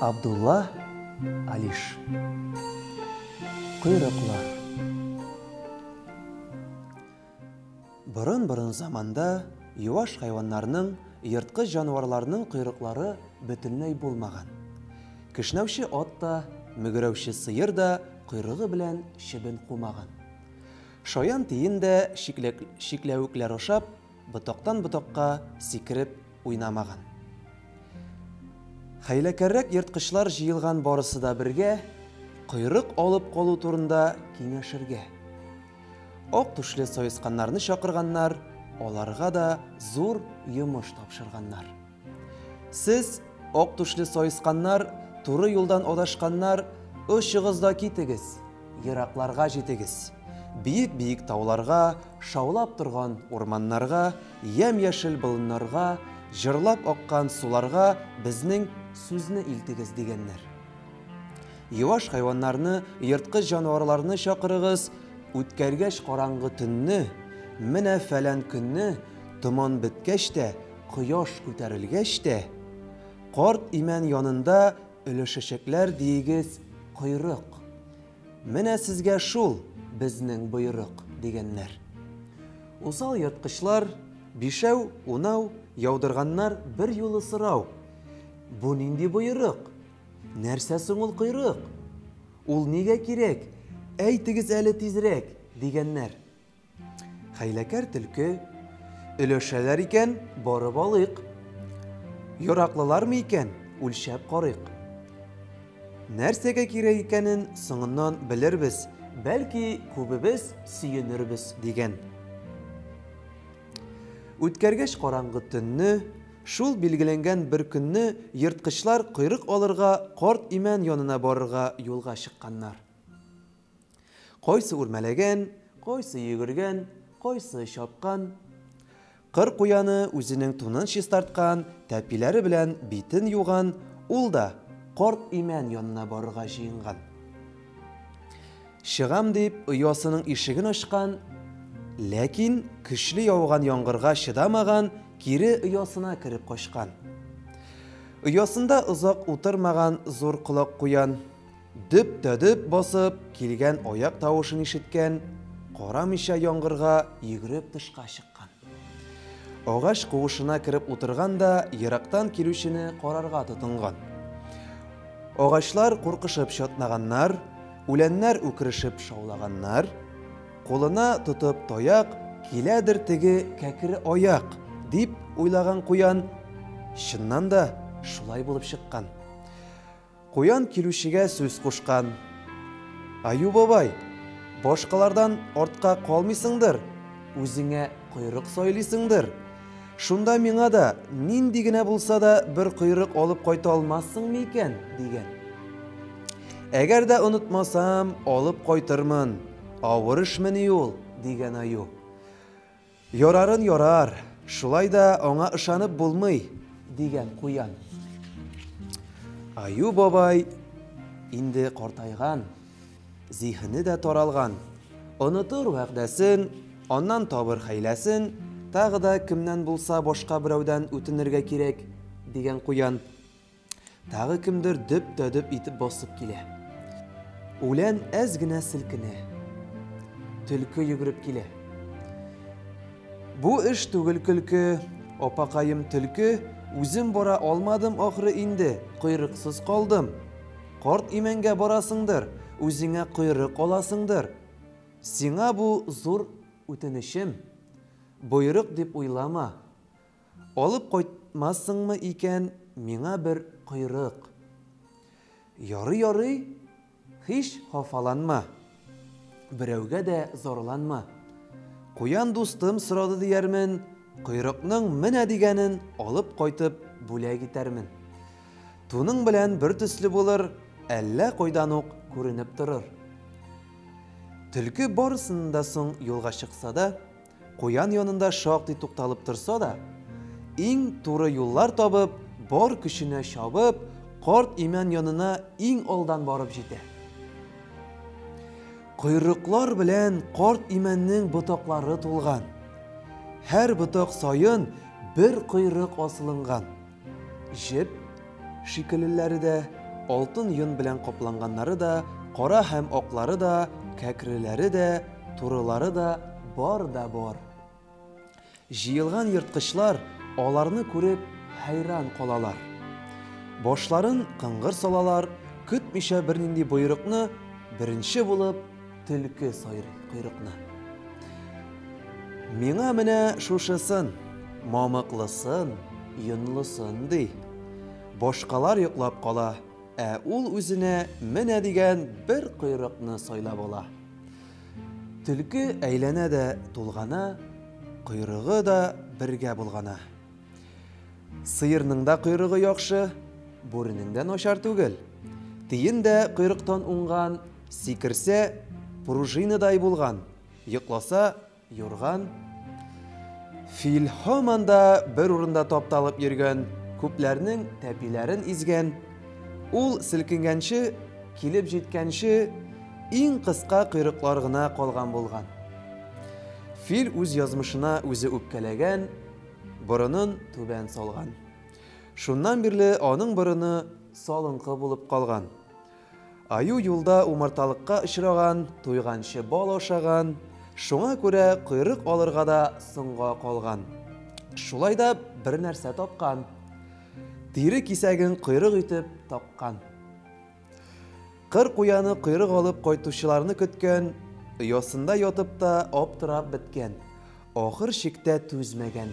Абдулла Алиш. Койрыклар. Борын-борын заманда юаш хайваннарның, ерткыч җанварларның койрыклары бөтенләй булмаган. Кешнәүче ат та, мөгерәүче сыер да койрыгы белән чебен кумаган. Шаян тиен дә чикләвекләр ашап, ботактан ботакка сикереп уйнамаган. Хәйләкәррәк ерткычлар җыелган барысы да бергә, койрык алып калу турында киңәшергә. Ак түшле саесканнарны чакырганнар, аларга да зур йомыш тапшырганнар. Сез, ак түшле саесканнар, туры юлдан адашканнар, очыгыз да китегез, еракларга җитегез. Биек-биек тауларга, шаулап торган урманнарга, ямь-яшел болыннарга, җырлап аккан суларга безнең сүзне илтегез, дигәннәр. Юаш хайваннарны, ерткыч җанварларны чакырыгыз, үткәргәч караңгы төнне, менә фәлән көнне, томан беткәч тә, кояш күтәрелгәч тә, карт имән янында өләшәчәкләр диегез койрык. Менә сезгә шул безнең боерык, дигәннәр. Усал ерткычлар, бишәү, унау, яудырганнар бер юлы сорау. Бу нинди боерык? Нәрсә соң ул койрык? Ул нигә кирәк? Әйтегез әле тизрәк, дигәннәр. Хәйләкәр төлке, өләшәләр икән, барып алыйк. Яраклылармы икән, үлчәп карыйк. Нәрсәгә кирәк икәнен соңыннан белербез, бәлки күбебез сөенербез, дигән. Үткәргәч караңгы төнне, шул билгеләнгән бер көнне ерткычлар койрык алырга карт имән янына барырга юлга чыкканнар. Кайсы үрмәләгән, кайсы йөгергән, кайсы чапкан. Кыр куяны үзенең тунын чистарткан, тәпиләре белән битен юган, ул да карт имән янына барырга җыенган. Чыгам дип, оясының ишеген ачкан, ләкин көчле яуган яңгырга чыдамаган, кире оясына кереп качкан. Оясында озак утырмаган зур колак куян. Дөп тә дөп басып килгән аяк тавышын ишеткән, карамыйча яңгырга йөгереп тышка чыккан. Агач куышына кереп утырган да ерактан килүчене карарга тотынган. Агачлар куркышып чатнаганнар, үләннәр үкерешеп шаулаганнар. Кулына тотып таяк, киләдер теге кәкре аяк, дип уйлаган куян. Чыннан да шулай булып чыккан. Куян килүчегә сүз кушкан. Аю бабай, башкалардан артка калмыйсыңдыр, үзеңә койрык сайлыйсыңдыр. Шунда миңа да нинди генә булса да бер койрык алып кайта алмассыңмы икән, дигән. Әгәр дә онытмасам, алып кайтырмын. Авыр эшмени ул, дигән аю. Ярарын ярар, шулай да аңа ышанып булмый, дигән куян. Аю бабай инде картайган, зиһене дә таралган. Онытыр вәгъдәсен, аннан табыр хәйләсен, тагы да кемнән булса башка берәүдән үтенергә кирәк, дигән куян. Тагы кемдер дөп тә дөп итеп басып килә. Үлән әз генә селкенә. Төлке йөгереп килә. Бу эш түгел көлке, апакаем төлке, үзем бара алмадым ахры инде, койрыксыз калдым. Карт имәнгә барасыңдыр, үзеңә койрык аласыңдыр. Сиңа бу зур үтенечем. Боерык дип уйлама. Алып кайтмассыңмы икән миңа бер койрык? Ярый, ярый, һич хафаланма. Берәүгә дә зарланма. Куян дустым сорады диярмен, койрыкның менә дигәнен алып кайтып бүләк итәрмен. Туның белән бер төсле булыр, әллә кайдан ук күренеп торыр. Төлке барысыннан да соң юлга чыкса да, Куян янында шактый тукталып торса да, иң туры юллар табып, бар көченә чабып, карт имән янына иң алдан барып җитә. Койрыклар белән карт имәннең ботаклары тулган. Һәр ботак саен бер койрык асылынган. Җеп шикеллеләре дә, алтын йон белән капланганнары да, кара һәм аклары да, кәкреләре дә, турылары да бар да бар. Җыелган ерткычлар аларны күреп хәйран калалар. Башларын кыңгыр салалар, көтмичә бернинди боерыкны беренче булып төлке сайрый койрыкны. Миңа менә шушысын, мамыклысын, йонлысын, ди. Башкалар йоклап кала, ә ул үзенә менә дигән бер койрыкны сайлап ала. Төлке әйләнә дә тулгана, койрыгы да бергә болгана. Сыерның да койрыгы яхшы, бүренең дә начар түгел. Тиен дә койрыктан уңган, сикерсә, пружинадай булган, йокласа, юрган. Фил һаман да бер урында тапталып йөргән, күпләрнең тәпиләрен изгән. Ул селкенгәнче, килеп җиткәнче, иң кыска койрыклар гына калган булган. Фил үз язмышына үзе үпкәләгән, борынын түбән салган. Шуннан бирле аның борыны салынкы булып калган. Аю юлда умарталыкка очраган, туйганчы бал ашаган, шуңа күрә койрык алырга да соңга калган. Шулай да бер нәрсә тапкан. Тире кисәген койрык итеп таккан. Кыр куяны койрык алып кайтучыларны көткән, оясында ятып та аптырап беткән. Ахыр чиктә түзмәгән.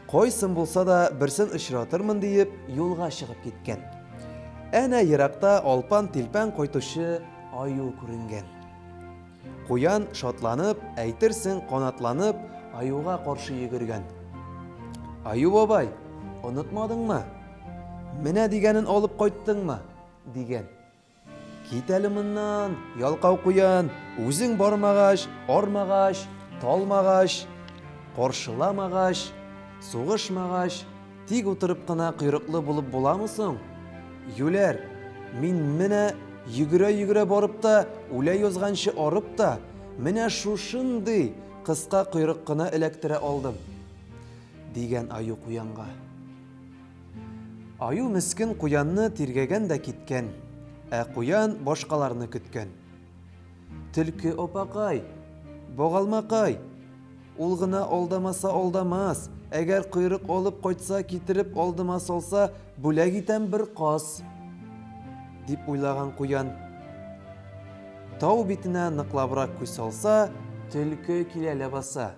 Кайсын булса да берсен очратырмын диеп, юлга чыгып киткән. Әнә еракта алпан-тилпән кайтучы аю күренгән. Куян шатланып, әйтерсең канатланып, аюга каршы йөгергән. Аю бабай, онытмадыңмы? Менә дигәнен алып кайттыңмы? дигән. Кит әле моннан, ялкау куян, үзең бармагач, армагач, талмагач, каршыламагач, сугышмагач, тик утырып кына койрыклы булып буламы соң? Юләр, мин менә йөгерә-йөгерә барып та, үлә язганчы арып та, менә шушындый кыска койрык кына эләктерә алдым, дигән аю куянга. Аю мескен куянны тиргәгән дә киткән, ә куян башкаларны көткән. Төлке апакай, багалмакай, ул гына алдамаса алдамас, әгәр койрык алып кайтса, китереп алдыма салса, бүләк итәм бер каз, дип уйлаган куян. Тау битенә ныклабрак күз салса, төлке килә ләбаса.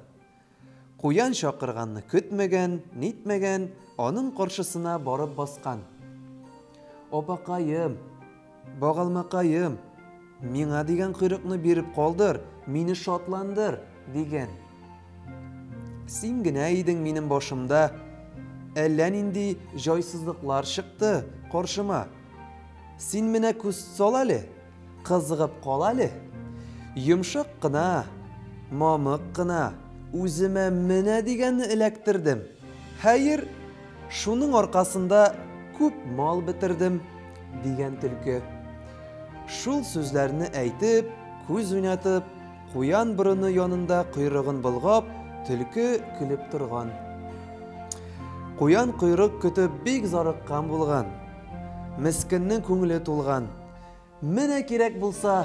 Куян чакырганны көтмәгән, нитмәгән, аның каршысына барып баскан. Апакаем, багалмакаем, миңа дигән койрыкны биреп калдыр, мине шатландыр, дигән. Син генә идең минем башымда, әллә нинди җайсызлыклар чыкты каршыма. Син менә күз сал әле, Кызыгып кал әле. Йомшак кына, мамык кына үземә менә дигәнне эләктердем. Хәер, шуның аркасында күп мал бетердем, дигән төлке. Шул сүзләрне әйтеп, күз уйнатып, куян борыны янында койрыгын болгап, төлке көлеп торган. Куян койрык көтеп бик зарыккан булган. Мескеннең күңеле тулган. Менә кирәк булса,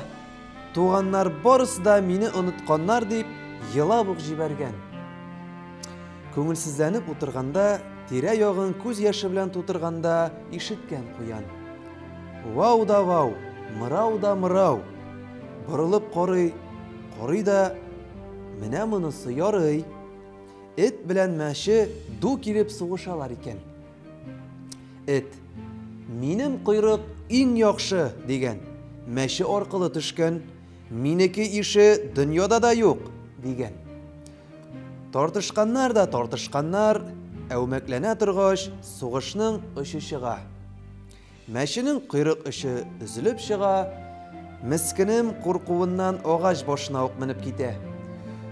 туганнар барысы да мине онытканнар дип, елап ук җибәргән. Күңелсезләнеп утырганда, тирә-ягын күз яше белән тутырганда ишеткән куян. Вау да вау, мырау да мырау. Борылып карый, карый да, менә монысы ярый. Эт белән мәче ду килеп сугышалар икән. Эт, минем койрык иң яхшы, дигән. Мәче аркылы төшкән, минеке ише дөньяда да юк, дигән. Тартышканнар да тартышканнар, әүмәкләнә торгач, сугышның очы чыга. Мәченең койрык очы өзелеп чыга, мескенем куркуыннан агач башына ук менеп китә.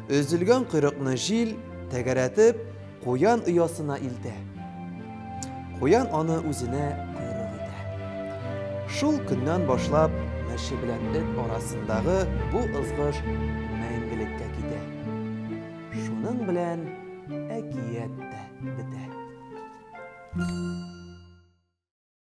Өзелгән койрыкны җил, тәгәрәтеп, куян оясына илтә. Куян аны үзенә койрык итә. Шул көннән башлап мәче белән эт арасындагы бу ызгыш мәңгелеккә китә. Шуның белән әкият тә бетә.